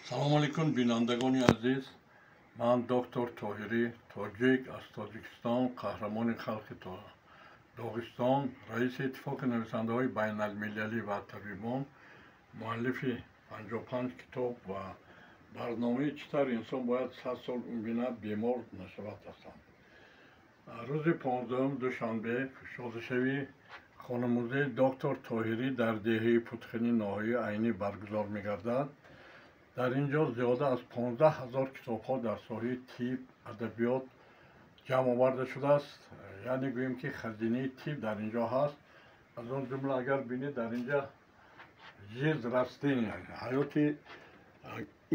Салому алейкум, бинандагони азиз. Ман доктор Тоҳирӣ, тоҷик аз Тоҷикистон, қаҳрамони халқи Доғистон, раиси Иттифоқи нависандаҳои байналмилалӣ ва табибон, муаллифи 55 китоб ва барномаи «Чӣ тавр инсон бояд 100 сол умр бинад, бемор нашавад» ҳастам. Рӯзи 15-ум, душанбе, кушодашавии хонамузеи доктор Тоҳирӣ дар деҳаи Путхини, ноҳияи Айнӣ баргузор мегардад. Дар ин ҷо зиёда аз 15 000 китобҳо дар соҳаи тиб, адабиёт ҷамъ оварда шудааст. Яъне гӯем, ки хазинаи тиб дар ин ҷо ҳаст. Аз он ҷумла, агар бинед, дар ин ҷа жизнь растения, ҳаёти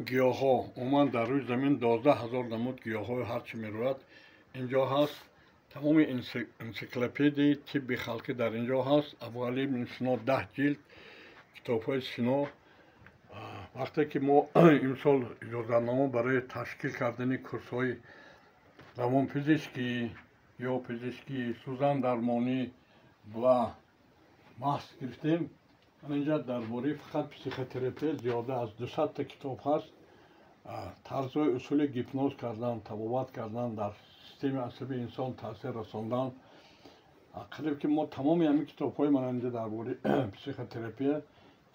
гиёҳҳо, умуман дар рӯи замин 12 000 намуд гиёҳҳои ҳарчи мерӯяд, ин ҷо ҳаст. Тамоми энсиклопедияи тибби халқӣ дар ин ҷо ҳаст. Абуалӣ ибни Сино, 10 ҷилд китобҳои Сино. Вақте ки мо имсол иҷозатнома барои ташкил кардани курсҳои равонпизишкӣ ё пизишкӣ, сӯзандармонӣ ва маҳз гирифтем, инҷа дар бораи фақат психотерапия зиёда аз 200-та китоб ҳаст. Тарзҳои усули гипноз кардан, табобат кардан, дар системаи асабии инсон таъсир расондан. Қариб ки мо тамоми ҳамин китобҳои ман инҷа дар бораи психотерапия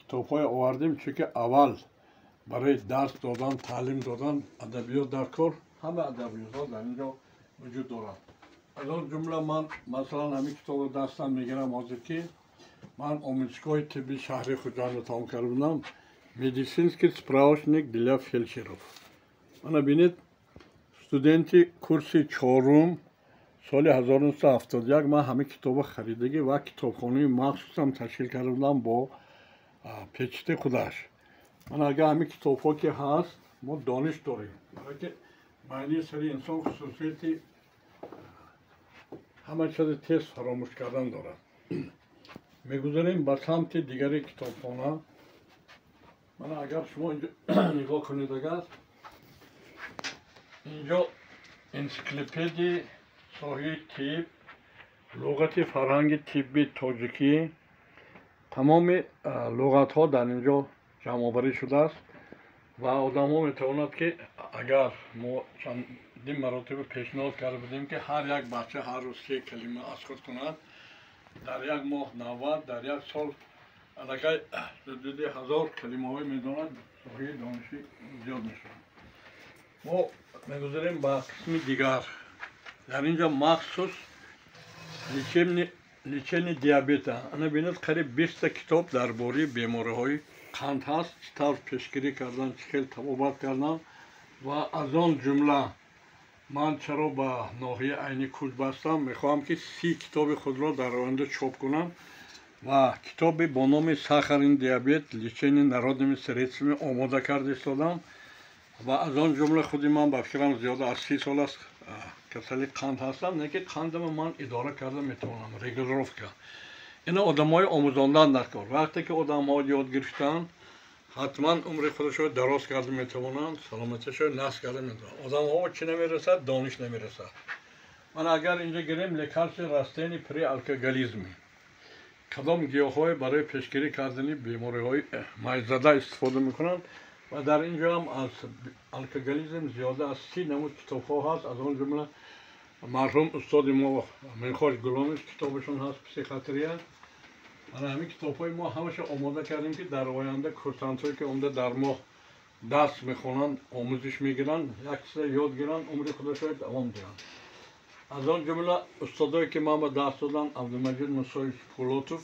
китобҳое овардем, чунки аввал барои дарс додан, таълим додан адабиёт дар кор. Ҳама адабиётҳо дар ин ҷо вуҷуд дорад. Аз он ҷумла ман, масалан, ҳамин китобро дастам мегирам ҳозир, ки ман омӯзишгоҳи тибби шаҳри Хуҷандро тамом карда будам, «Медицинский справочник для фельдшеров». Мана бинед, студенти курси чорум, соли 1971 ман ҳамин китобро харидагӣ ва китобхонаи махсусам ташкил карда будам бо печати худаш. Ман агар ҳамин китобҳо ки ҳаст, мо дониш дорем, барое ки майни сари инсон хусусияти ҳама чизи тез фаромӯш кардан дорад. Мегузарем ба самти дигари китобхона. Мана, агар шумо инҷо нигоҳ кунед, агар инҷо энсиклопедияи соҳаи тиб, луғати фарҳанги тибби тоҷикӣ, тамоми луғатҳо дар ин ҷо ҷамъоварӣ шудааст ва одамҳо метавонад, ки агар мо чандин маротиба пешниҳод карда будем, ки ҳар як бача ҳар рӯз се калима аз худ кунад, дар як моҳ 90, дар як сол аллакай ҳудуди 1000 калимаҳое медонад, соҳаи донишӣ зиёд мешавад. Мо мегузарем ба қисми дигар. Дар ин ҷо махсус лечение диабета. Ана бинед, қариб 20-та китоб дар бораи бемориҳои қанд ҳаст, чӣ тавр пешгирӣ кардан, чӣ хел табобат кардан. Ва аз он ҷумла ман чаро ба ноҳияи Айнӣ кӯч бастам? Мехоҳам, ки 30 китоби худро дар оянда чоп кунам ва китобе бо номи «Сахарный диабет. Лечение народными средствами» омода карда истодам. Ва аз он ҷумла худи ман, ба фикрам, зиёда аз 30 сол аст касали қанд ҳастам, не ки қандама ман идора карда метавонам, регулировка. Ина одамҳои омӯзондан дар кор. Вақте ки одамҳо ёд гирифтанд, ҳатман умри худашро дароз карда метавонанд, саломатиашро насб карда метавонанд. Одамҳо чӣ намерасад? Дониш намерасад. Ман агар инҷо гирем, лекарства растений при алкоголизме, кадом гиёҳҳое барои пешгирӣ кардани бемориҳои майзада истифода мекунанд. Ва дар ин ҷо ҳам аз алкоголизм зиёда аз 30 намуд китобҳо ҳаст. Аз он ҷумла марҳум устоди мо Минхоҷ Гуломович китобашон ҳаст, «Психиатрия». Ана ҳамин китобҳои мо ҳамаша омода кардем, ки дар оянда курсантҳое, ки омда дар мо дарс мехонанд, омӯзиш мегиранд, як чиза ёд гиранд, умри худашро давом диҳанд. Аз он ҷумла устодое, ки ман ба дарс додам, Абдумаҷид Мусоевич Пулотов,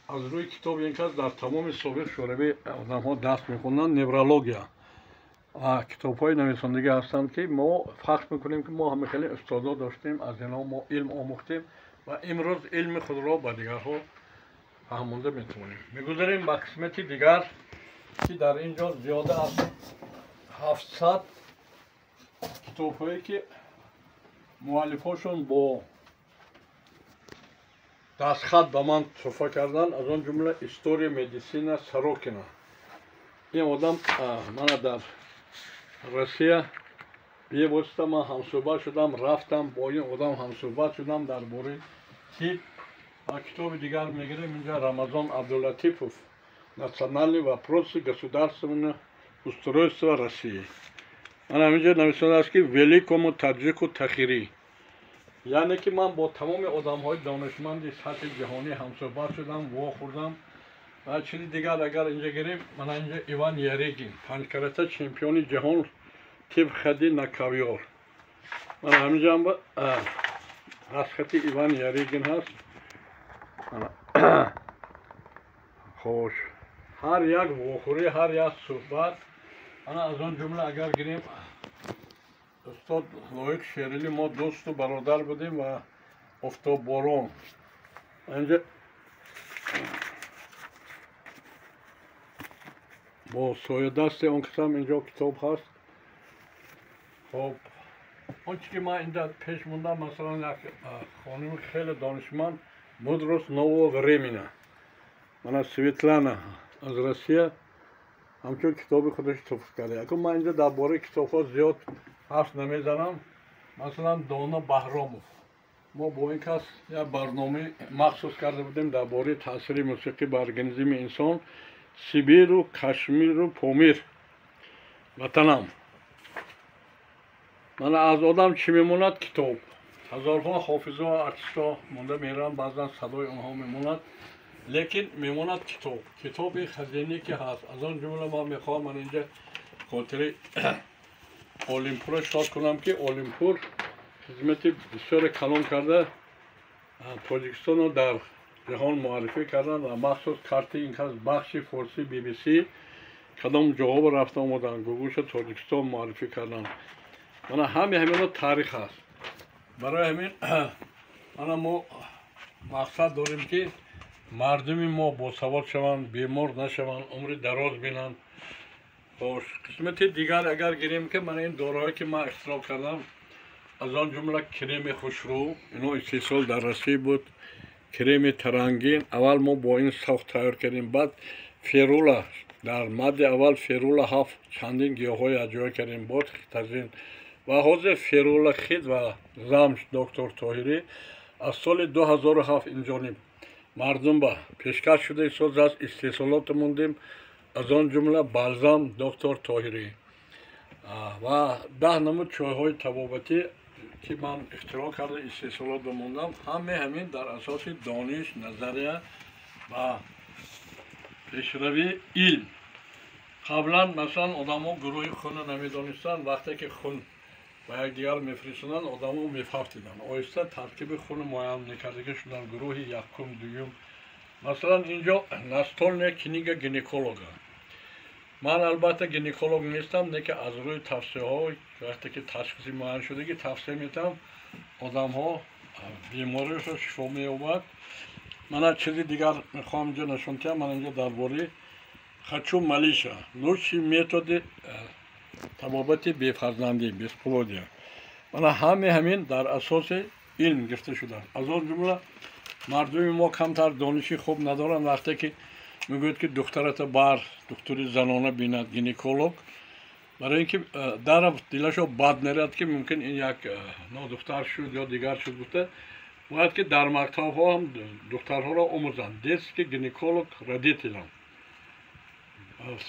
аз рӯи китоби ин кас дар тамоми собиқ Шӯравӣ одамҳо дарс мехонданд, неврология ва китобҳои нависондагӣ ҳастанд, ки мо фахр мекунем, ки мо ҳама хеле устодо доштем, аз инҳо мо илм омӯхтем ва имрӯз илми худро ба дигарҳо фаҳмонда метавонем. Мегузарем ба қисмати дигар, ки дар ин ҷо зиёда аз 700 китобҳое, ки муаллифҳошон бо дастхат ба ман туҳфа карданд. Аз он ҷумла «История медицина» Сорокина. Ин одам мана дар Россия бевосита ман ҳамсӯҳбат шудам, рафтам, бо ин одам ҳамсӯҳбат шудам дар бораи тиб. Ва китоби дигар мегирем инҷа, Рамазон Абдулатипов, «Национальные вопросы государственного устройства России. Мана ҳаминҷо нависондааст, ки великому таджику Тахирӣ, яъне ки ман бо тамоми одамҳои донишманди сатҳи ҷаҳонӣ ҳамсӯҳбат шудам, вохӯрдам. Ва чизи дигар, агар инҷа гирем, мана инҷа Иван Ярыгин, панҷкарата чемпиони ҷаҳон, тип ходи на ковёр. Мана ҳаминҷа ҳам дастхати Иван Ярыгин ҳаст. Хош, ҳар як вохӯрӣ, ҳар як суҳбат. Ана аз он ҷумла агар гирем, устод Лоиқ Шерили, мо дӯсту бародар будем ва офтобборон. Инҷа бо соядасти он касам инҷо китоб ҳаст. Хоб, он чи ки ман инда пеш мондам, масалан, як хоними хеле донишманд, мудрость нового времени, мана Светлана аз Россия ҳамчун китоби худаш туф карда. Акун ман инҷо дар бораи китобҳо зиёд ҳарф намезанам. Масалан, Дона Баҳромов, мо бо ин кас як барномаи махсус карда будем дар бораи таъсири мусиқӣ ба организми инсон, Сибиру Кашмиру Помир ватанам. Мана аз одам чӣ мемонад? Китоб. Ҳазорҳо ҳофизо, артистҳо монда мераванд, баъзан садои онҳо мемонад, лекин мемонад китоб. Китоби хазинае ки ҳаст. Аз он ҷумла ман мехоҳам ман инҷа хотири Олимпурро шод кунам, ки Олимпур хизмати бисёре калон карда, Тоҷикистонро дар ҷаҳон муаррифӣ карданд ва махсус карти ин кас бахши форсии BBC кадом ҷоҳо рафта омаданд, гугӯша Тоҷикистон муаррифӣ карданд. Мана ҳами ҳамино таърих аст. Барои ҳамин мана мо мақсад дорем, ки мардуми мо босавод шаванд, бемор нашаванд, умри дароз бинанд. Хош, қисмати дигар агар гирем, ки мана ин дораҳое ки ман ихтироъ кардам, аз он ҷумла креми хушрӯ, ино истеҳсол дар Россия буд, креми тарангин аввал мо бо ин сохт тайёр кардем, баъд ферула, дар мадди аввал ферула ҳафт, чандин гиёҳҳои аҷоиб кардем, бод хитазин ва ҳозир ферула хид ва замш доктор Тоҳирӣ аз соли 2007 инҷониб мардум ба пешкаш шуда истодааст. Истеҳсолот мондем, аз он ҷумла балзам доктор Тоҳирӣ ва 10 намуд чойҳои табобатӣ, ки ман ихтироъ карда, истеҳсолот мондам. Ҳаме ҳамин дар асоси дониш, назария ва пешравии илм. Қаблан, масалан, одамҳо гурӯҳи хунро намедонистанд. Вақте ки хун ба якдигар мефиристоданд, одамҳо мефавтиданд. Оҳиста таркиби хуни муайян мекардагӣ шуданд, гурӯҳи якум, дуюм. Масалан, инҷо настольная книга гинеколога. Ман албатта гинеколог нестам, лекин аз рӯи тавсияҳо, вақте ки ташхиси муайян шудагӣ, тавсия метавам, одамҳо бемориашро шифо меёбад. Мана чизи дигар мехоҳам инҷо нишон диҳам. Ман инҷо дар бораи хочу молиться, лучшие методы табобати бефарзандӣ, бесплодия. Мана ҳаме ҳамин дар асоси илм гирифта шудааст. Аз он ҷумла мардуми мо камтар дониши хуб надоранд. Вақте ки мегӯяд, ки духтарата бар духтури занона бинад, гинеколог, барои ин ки дара дилашо бад мерад, ки мумкин ин як нодухтар шуд ё дигар шуд гуфта. Бояд ки дар мактабҳо ҳам духтарҳоро омӯзанд. Детский гинеколог родителям,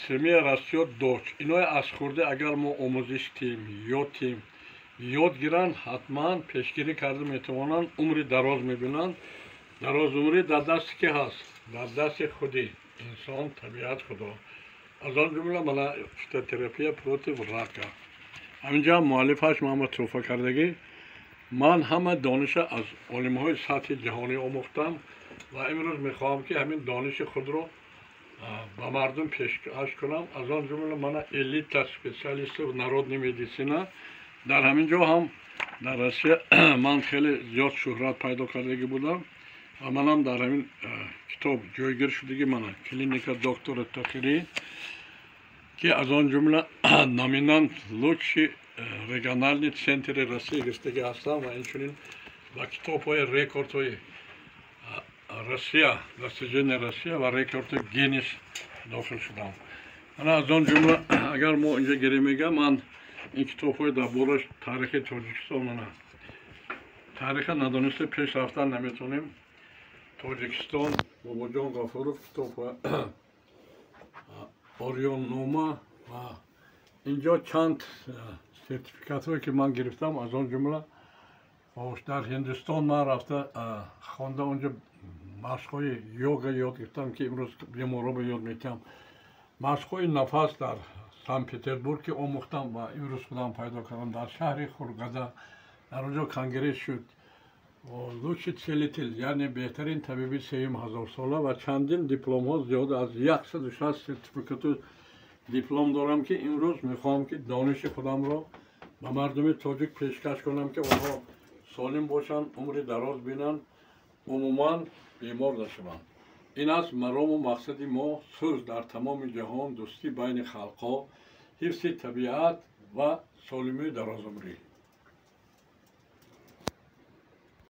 семья растёт дочь. Иное аз хурдӣ агар мо омӯзиш тиҳем, ёд тиҳем, ёд гиранд, ҳатман пешгирӣ карда метавонанд, умри дароз мебинанд. Дарозумрӣ дар дасти ки ҳаст? Дар дасти худи инсон, табиат, Худо. Аз он ҷумла мана фитотерапия против рака, ҳаминҷа муаллифаш Муҳаммад Тӯҳфа кардагӣ. Ман ҳама дониша аз олимҳои сатҳи ҷаҳонӣ омӯхтам ва имрӯз мехоҳам, ки ҳамин дониши худро ба мардум пешкаш кунам. Аз он ҷумла мана элита специалистов народной медицина. Дар ҳамин ҷо ҳам дар Россия ман хеле зиёд шӯҳрат пайдо кардагӣ будам ва манам дар ҳамин китоб ҷойгир шудагӣ. Мана клиника доктора Тохирӣ, ки аз он ҷумла номинант лучший региональный центри Россия гирифтагӣ ҳастам ва инчунин ба китобҳои рекордҳои Россия, достижения Россия ва рекорди Гиннес дохил шудам. Мана аз он ҷумла агар мо инҷа гирем, мегам, ман ин китобҳои дар бораи таърихи Тоҷикистон. Мана таъриха надониста пеш рафтан наметавонем. Тоҷикистон, Бобоҷон Ғафуров, китоб Ориённома. Ва инҷо чанд сертификатҳое, ки ман гирифтам, аз он ҷумла дар Ҳиндустон ман рафта хонда, онҷо машқҳои йога ёд гирифтам, ки имрӯз беморро ёд метиҳам. Машқҳои нафас дар Санкт Петербург ки омӯхтам ва имрӯз худам пайдо кардам. Дар шаҳри Хургада, дар он ҷо конгресс шуд, лучший целитель, яъне беҳтарин табиби сеюм ҳазорсола ва чандин дипломҳо, зиёда аз 160 сертификату диплом дорам, ки имрӯз мехоҳам, ки дониши худамро ба мардуми тоҷик пешкаш кунам, ки онҳо солим бошанд, умри дароз бинанд, умуман бемор нашаванд. Ин аст марому мақсади мо: сулҳ дар тамоми ҷаҳон, дӯстӣ байни халқҳо, ҳифзи табиат ва солимию дарозумрӣ.